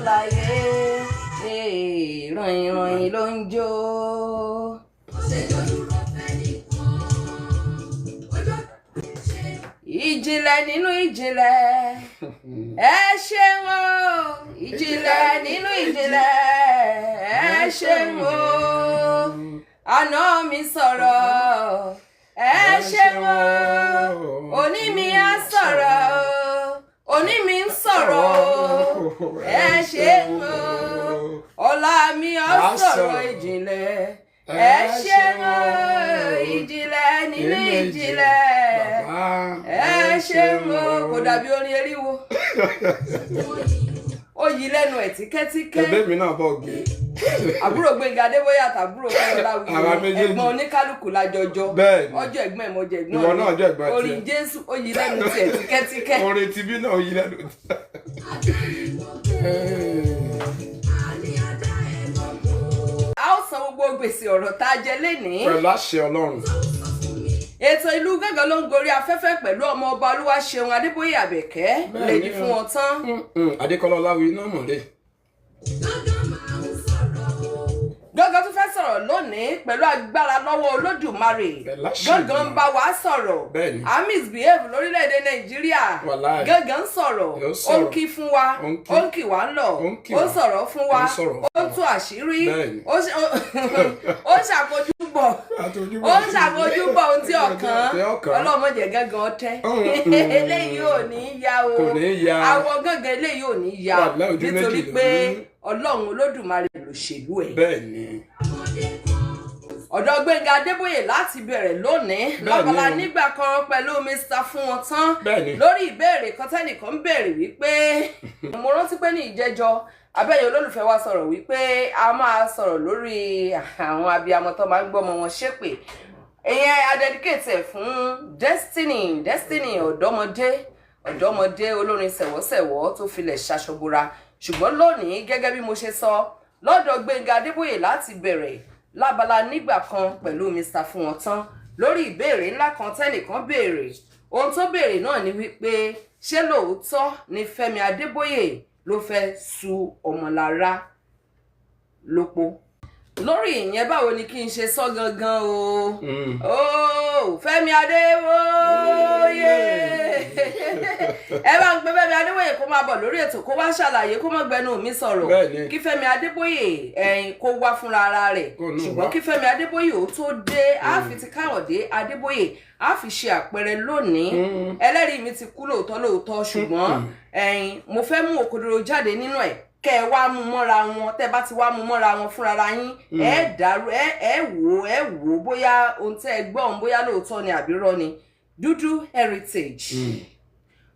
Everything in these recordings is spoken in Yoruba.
láyé, ròyìn ròyìn ló ń jó. Ṣèjọ́ dúró fẹ́ nìkan. Ọjọ́ ṣe Ìjìnlẹ̀ nínú ìjìnlẹ̀, ẹ ṣeun o. Ìjìnlẹ̀ nínú ìjìnlẹ̀, ẹ ṣeun o. Àná mi sọ̀rọ̀, ẹ ṣeun o. Òní mi á sọ̀rọ̀ o, òní mi ń sọ̀rọ̀ o, ẹ ṣeun o. Ọ̀la mi á sọ̀rọ̀. Ìjìnlẹ̀, ẹ ṣeun o. Ìjìnlẹ̀ nínú ìjìnlẹ̀, ẹ ṣeun o. Kò dàbí orin eriwo, ó yí lẹ́nu ẹ̀ tíkẹ́tíkẹ́. Ẹgbẹ́ mi náà bọ̀ gbé. Àbúrò Gbẹ̀ngà Adébóyè àtàbúrò Fẹ́mi Àwa méjèèjì. ẹ̀gbọ́n oníkálukú lájọjọ. Ọjọ́ ẹ̀gbọ́n ẹ̀ mọ́jọ ẹ̀gbọ́n Ìwọ mi. náà ọjọ́ ẹ̀gbọ́n tiẹ̀. Orin Jésù ó yí lẹ́nu tiẹ̀ tíkẹ́tíkẹ́. Orin tibí náà yí lẹ́nu. Àní ajá ẹ̀ lọ́gbọ̀n. A ó san gbogbo gbèsè ọ̀rọ̀ tá a jẹ lénìí. Pẹ̀lú àṣẹ Ọlọ́run. Ètò Ìlú Gángan ló ń gorí afẹ́fẹ́ pẹ̀lú ọmọ ọba Olúwaṣeun Adébóyè Àbẹ̀kẹ́ lèdí o. fún wọn tán. Adékọ́lá Ọláwí náà mọ̀lẹ́. Gángan máa ń sọ̀rọ̀ o. Gángan tún fẹ́ sọ̀rọ̀ lónìí pẹ̀lú agbára lọ́wọ́ Olódùmarè. Pẹ̀lú àṣẹ Gángan ń Èdùmàrè. bá wa sọ̀rọ̀. A misbehave lórílẹ̀‐èdè Nàìjíríà. Wàláì. Gángan ń sọ̀rọ̀. Yóò Ó ń sọ̀rọ̀. kí fún wa. Ó ń kí. Ó ń kì wá ń lọ. Ó ń kì Ó ń wá. sọ̀rọ̀ fún wa. Ó ń sọ̀rọ̀ Ó ń fún wa. tú àṣírí. Ó ń ṣàkójúbọ̀. Àtòjúbọ̀. Ó ń ṣàkójúbọ̀ ohun tí ọ̀kan Tí ọ̀kan. ọlọ́mọdé gángan ọtẹ́. Eléyìí ò ní í ya o. Kò ní í ya. Àwọ̀ gángan eléyìí ò ní í ya. Wàláì, ojú méjì Nítorí ló pé ní. Ọlọ́run Olódùmarè lòṣèlú ẹ̀. Bẹ́ẹ̀ni. Ọ̀dọ̀ Gbẹ̀ngà Adébóyè láti bẹ̀rẹ̀ lónìí lábala nígbà kan pẹ̀lú Mr fún wọn tán lórí ìbéèrè kan tẹ́nìkan ń béèrè wípé, mo rántí pé ní ìjẹ́jọ́ abẹ́yẹ olólùfẹ́ wa sọ̀rọ̀ wípé a máa sọ̀rọ̀ lórí àwọn abiyamọ tó máa ń gbọ́mọ wọn ṣépè. Ìyẹn a dedicate ẹ̀ fún Destiny, Destiny ọ̀dọ́mọdé, ọ̀dọ́mọdé olórin sẹ̀wọ́sẹ̀wọ́ tó filẹ̀ ṣaṣọbora. Ṣùgbọ́n lónìí, gẹ́gẹ́ bí mo ṣe sọ, lọ́dọ̀ Gbẹ̀ngà Adébóyè láti bẹ̀rẹ̀ lábala nígbà kan pẹ̀lú Mr fún wọn tán lórí ìbéèrè ńlá kan tẹ́nìkan béèrè. Ohun tó béèrè náà ni wípé, ṣé lóòótọ́ ni Fẹ́mi Adébóyè ló fẹ́ su Ọmọlára lópó? Lórí ìyẹn, báwo ni kí n ṣe sọ gangan o? Oh, Fẹ́mi Adébóyè, ẹ bá ń pe Fẹ́mi Adébóyè kó máa bọ̀ lórí ètò, kó wá ṣàlàyé, kó má gbẹnu mi sọ̀rọ̀. Kí Fẹ́mi Adébóyè ẹ̀yìn kó wá fúnra ara rẹ̀. Kó náà Ṣùgbọ́n wá. kí Fẹ́mi Adébóyè ó tó dé, á fi ti Káyọ̀dé Adébóyè, á fi ṣe àpẹẹrẹ lónìí. Ẹlẹ́rìí mi ti kú lóòótọ́ lóòótọ́, ṣùgbọ́n ẹ̀yin mo fẹ́ mú òkodoro jáde nínú ẹ̀, kẹ́ ẹ wá mú mọ́ra wọn. Tẹ́ bá ti wá mú mọ́ra wọn fúnra yín, ẹ dàrú, ẹ wò, ẹ wò bóyá ohun tẹ́ ẹ gbọ́ ohun, bóyá lóòótọ́ ni àbí rọ́ ni. Dúdú Heritage,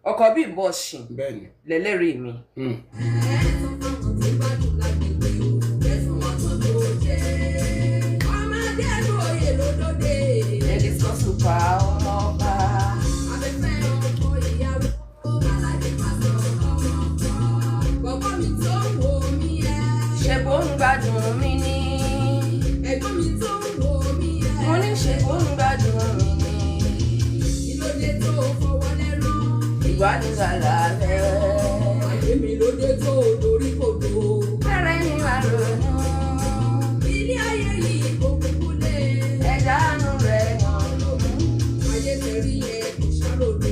ọkọ̀ bí ìbọn ṣìn lẹ́lẹ́rìí mi. Ẹ sọ fáwọn tí gbádùn lágbègbè o, pé fún wọn tó tó jẹ́. Ọmọdé lóye lódòdè. Ẹ̀dísọ́ super ọmọ ọba. Afẹ́fẹ́ ọkọ ìyàwó, Báládé pásọ ọmọ ọkọ. Bọ̀bọ́ mi tó ń wò mí ẹ́. Ṣe bó ń gbádùn mi ní. Ẹ̀gbọ́n mi tó ń wò mí ẹ́. Mo ní ṣe bó ń gbádùn mi ní. Ìlódé tó fọwọ́ lẹ́rán. Ìgbádùn lálẹ́. Ayé mi lóde tó dorí kodò. Bẹ̀rẹ̀ ni màá ronú. Ilé ayé yìí kò kúkú lé. Ẹ̀dá àánú rẹ̀ hàn lógún. Ayé tẹ̀rí yẹn kò ṣàròdò.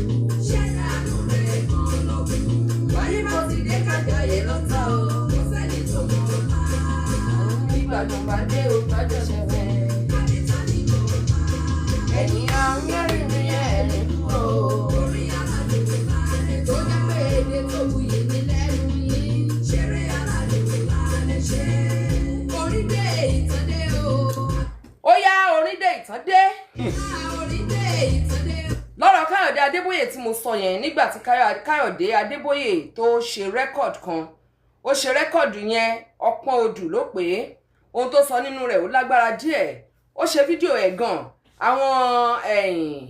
Ṣẹ̀dá àánú rẹ̀ kan lógún. Wáyé bá ti dé kájọyé lọ́tọ̀ o. Kò sẹ́ni tó mọ̀ ọ́la. Ìgbádùn bá dé o, gbádùn ṣẹ̀fẹ̀. Àbíta ni mo máa. Ẹ̀yìn àwọn mẹ́rin ẹ̀rín kúrò. Orin aládùn lálẹ́ tó jẹ́ pé èdè tó wuyì ní lẹ́nu yín. Ṣeré aládùn lálẹ́ ṣe. Orin dé, ìtàn dé o. Ó yá, orin dé, ìtàn dé. Orin dé, ìtàn dé o. Lọ́rọ̀ Káyọ̀dé Adébóyè tí mo sọ yẹn, nígbà tí Káyọ̀dé Adébóyè tó ṣe record kan, ó ṣe record yẹn, Ọpọ́n Odù ló pé. Ohun tó sọ nínú rẹ̀ ó lágbára díẹ̀. Ó ṣe fídíò ẹ̀ gan. Àwọn ẹ̀yìn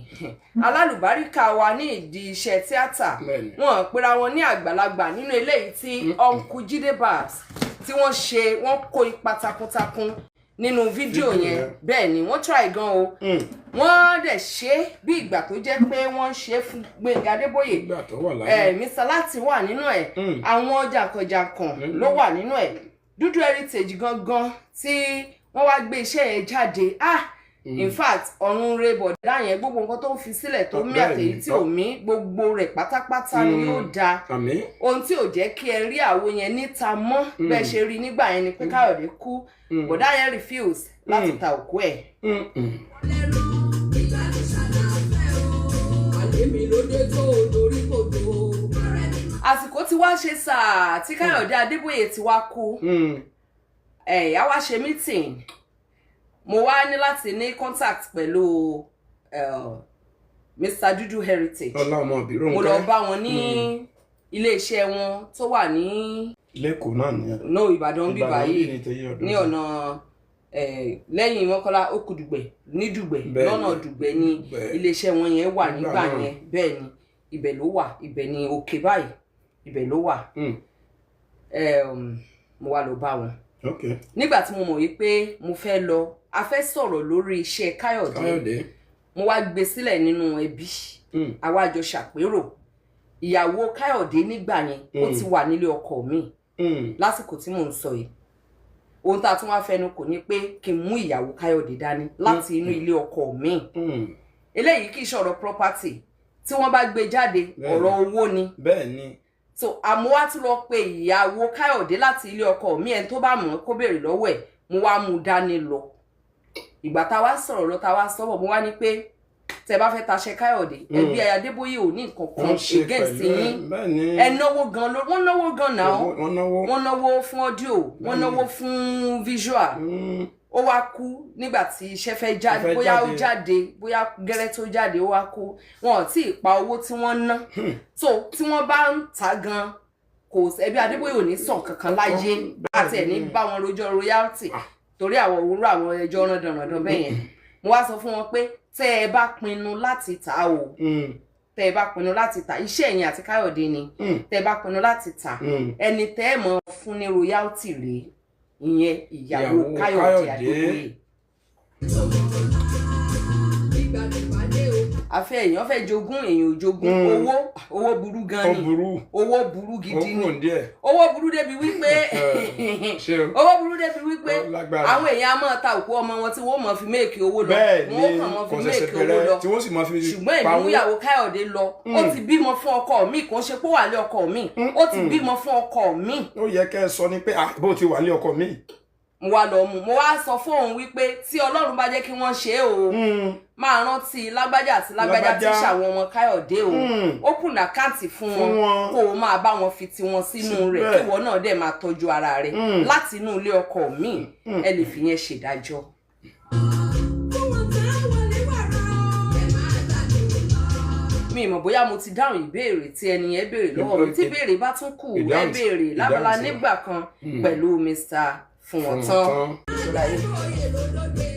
alálùbáríkà wa ní ìdí iṣẹ́ tíátà, wọn pera wọn ní àgbàlagbà nínú eléyìí tí Uncle Jide Babs tí wọ́n ṣe, wọ́n kó ipa takuntakun. nínú fídíò Fídíò yẹn. yẹn. Bẹ́ẹ̀ ni, wọ́n try gan o. Wọ́n dẹ̀ ṣe é bí ìgbà tó jẹ́ pé wọ́n ṣe é fún Gbénga Adébóyè. Nígbà tó wà láyé. Mr. Láti wà nínú ẹ̀. Àwọn jàǹkànjàǹkàn ló wà nínú ẹ̀. Dúdú Heritage gangan tí wọ́n wá gbé iṣẹ́ yẹn jáde, ah, in fact, ọ̀run re bọ̀dá yẹn. Gbogbo nǹkan tó ń fi sílẹ̀, tó mí àtèyí tí ò mí, gbogbo rẹ̀ pátápátá ni yóò dáa. Àmín. Ohun tí ò jẹ́ kí ẹ rí àwo yẹn níta mọ́ bẹ́ẹ̀ ṣe rí nígbà yẹn ni pé Káyọ̀dé kú, bọ̀dá yẹn refuse láti ta òkú ẹ̀. Lẹ́nu ìgbàlù ṣàlàfẹ́ o. Àlè mi ló dé tó dorí kodò. Ọ̀rẹ́ mi. Àsìkò tí wá ṣe sáà tí Káyọ̀dé Adébóyè ti wá kú, ẹ̀ á wá ṣe meeting. Mo wá ní láti ní contact pẹ̀lú Mr. Dudu Heritage. Ọlá ọmọ òbí. Mo lọ bá wọn ní iléeṣẹ́ wọn tó wà ní Lẹ́kọ̀ọ́ náà nìyẹn. No, Ìbàdàn bíbá Ìbàdàn yìí bí ní tẹ̀yẹ ọdún ní sí. ọ̀nà lẹ́yìn Mọ́kọ́lá, Òkùdùgbẹ̀ ní Dùgbẹ̀. Lọ́nà Dùgbẹ̀ ní iléeṣẹ́ wọn yẹn wà Nígbà nígbà náà. yẹn. Bẹ́ẹ̀ ni, ibẹ̀ ló wà, ibẹ̀ ni òkè báyìí, ibẹ̀ ló wà. Mo wá lọ bá wọn nígbà tí mo mọ̀ wípé mo fẹ́ lọ, a fẹ́ sọ̀rọ̀ lórí iṣẹ́ Káyọ̀dé. Káyọ̀dé. Mo wá gbé sílẹ̀ nínú ẹbí. Àwa jọ ṣàpérò. Ìyàwó Káyọ̀dé nígbà yẹn, ó ti wà nílé ọkọ mi lásìkò tí mò ń sọ yìí. Ohun tá a tún wá fẹnu kò ní pé kí n mú ìyàwó Káyọ̀dé dání láti inú ilé ọkọ mi. Eléyìí kì í ṣọ̀rọ̀ property tí wọ́n bá gbé jáde, ọ̀rọ̀ owó ni. bẹ́ẹ̀ ni So àmọ́ wá tún lọ pe ìyàwó Káyọ̀dé láti ilé ọkọ mi. Ẹni tó bá mọ̀ ọ́ kó béèrè lọ́wọ́ ẹ̀. Mo wá mú un dání lọ. Ìgbà tá a wá sọ̀rọ̀ lọ, tá a wá sọ́bọ̀, mo wá ní pé tẹ bá fẹ́ taṣẹ Káyọ̀dé, ẹbí Adébóyè ò ní nǹkan kan Wọ́n ṣe against pẹ̀lú ẹ̀. yín. bẹ́ẹ̀ ni Ẹ náwó gan ló, wọ́n náwó gan náà. Wọ́n náwó. Wọ́n náwó fún audio, wọ́n náwó fún visual. Ó wá kú nígbà tí iṣẹ́ fẹ́ jáde. Fẹ́ Bóyá ó jáde. jáde, bóyá gẹ́rẹ́ tó jáde, ó wá kú. Wọn ò tí ì pa owó tí wọ́n ná. So tí wọ́n bá ń ta gan, kò ẹbí Adébóyè ò ní sàn kankan láyé àti ẹ̀ ní bá wọn rojọ́ royalty, torí àwọn òwúrọ̀ àwọn ẹjọ́ rándanràndan bẹ́ẹ̀ yẹn. Mo wá sọ fún wọn pé tẹ́ ẹ bá pinnu láti tà á o, tẹ́ ẹ bá pinnu láti tà, iṣẹ́ ẹ̀yìn àti Káyọ̀dé ni, tẹ́ ẹ bá pinnu láti tà, ẹni tẹ́ ẹ mọ̀ fún ní royalty rèé, ìyẹn ìyàwó Ìyàwó Káyọ̀dé Káyọ̀dé. Adébóyè. Ìgbàlùpàdé o. Àfẹ́ èèyàn fẹ́ jogún, èèyàn ò jogún. Owó, owó burú gan Ó ni. burú. Owó burú Ó gidi kúrò ni. díẹ̀. Owó burú débi wípé Ṣé o? owó burú débi wípé Ó lágbára. àwọn èèyàn á máa ta òkú ọmọ wọn tí wọ́n mọ̀ fi make owó lọ. Bẹ́ẹ̀ Wọ́n ni, kàn mọ́ fi kò ṣẹ̀ṣẹ̀ make owó bẹ̀rẹ̀ lọ. tí wọ́n sì máa fi Ṣùgbọ́n èmi pawó. mú ìyàwó Káyọ̀dé lọ. Ó ti bímọ fún ọkọ mi. Kò ń ṣe pé ó wà lé ọkọ mi, ó ti bímọ fún ọkọ mi. Ó yẹ kẹ́ ẹ sọ ni pé, ah, bó ti wà ní ọkọ mi. Mo wá lọ mú, mo wá sọ fún òun wípé tí Ọlọ́run bá jẹ́ kí wọ́n ṣe é o, máa rántí lágbájá àti lágbájá tí Lágbájá. ṣàwọn ọmọ Káyọ̀dé o. Open account fún Fún wọn, wọn. kó o máa bá wọn fi tiwọn sínú rẹ̀, Síbẹ̀. kí ìwọ náà dẹ̀ máa tọ́jú ara rẹ̀ láti inú ilé ọkọ mi. Ẹ lè fi yẹn ṣèdájọ́. Fún wọn tá wọlé wàrà o. Ẹ máa gbádùn lọ. Mi mọ̀ bóyá mo ti dáhùn ìbéèrè tí ẹni yẹn béèrè lọ́wọ́ mi. Tí ìbéèrè bá tún kù, ẹ béèrè lábala Ìdáhùn sí wa. nígbà kan pẹ̀lú Mr. Fúnwọ̀tán. Fún wọn tán. Adébóyè ló lóde.